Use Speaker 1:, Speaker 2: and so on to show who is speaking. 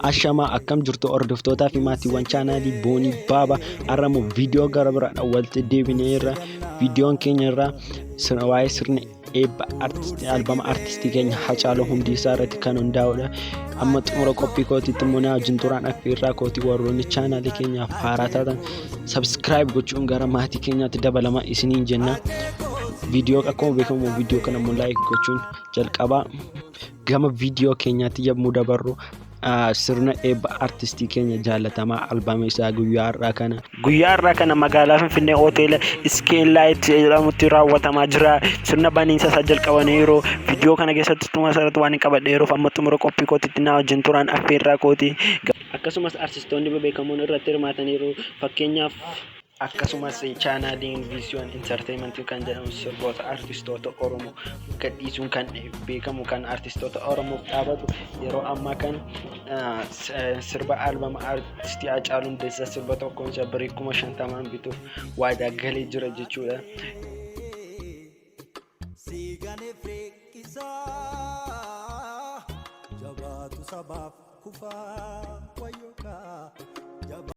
Speaker 1: Ashamaa, akkam jirtu hordoftootaa fi maatiiwwan chaanaalii Boonii Baaba? Har'ammoo viidiyoo gara biraadhaan walitti deebineerra. Viidiyoon keenya irraa waa'ee sirna eebba albama artistii keenya Hacaaluu Hundeessaa irratti kan hundaa'udha. Amma xumura qophii kootiitti immoo na wajjin turaan affeerraa kootii. Warroonni chaanaalii keenyaaf haaraa taatan subscribe gochuun gara maatii keenyaatti dabalamaa isiniin jenna. Viidiyoo akkuma beekamu viidiyoo kana immoo like gochuun jalqabaa. Gama viidiyoo keenyaatti yommuu dabarru, sirna eebba artistii keenya jaalatamaa albama isaa guyyaa har'aa kana. Guyyaa har'aa kana magaalaa Finfinnee hoteela Skylight jedhamutti raawwatamaa jira. Sirna baniinsa isaa jalqabaniiru. Viidiyoo kana keessatti tuma asirratti waan hin qabadheeruuf amma xumura qophii kootiitti na wajjin turaan affeerraa kooti. Akkasumas artistoonni bebeekamoon irratti hirmaataniiru. Fakkeenyaaf, akkasumas chaanaaliin Vision Entertainment kan jedhamu sirboota artistoota Oromoo gadhiisuun kan beekamu, kan artistoota Oromoof dhaabatu, yeroo ammaa kan sirba albama artistii Hacaaluu Hundeessaa sirba tokkoon isaa birrii 50,000 bituuf waadaa galee jira jechuudha.
Speaker 2: Siigane freeqisaa jabaatu sabaaf kufaa wayyookaa.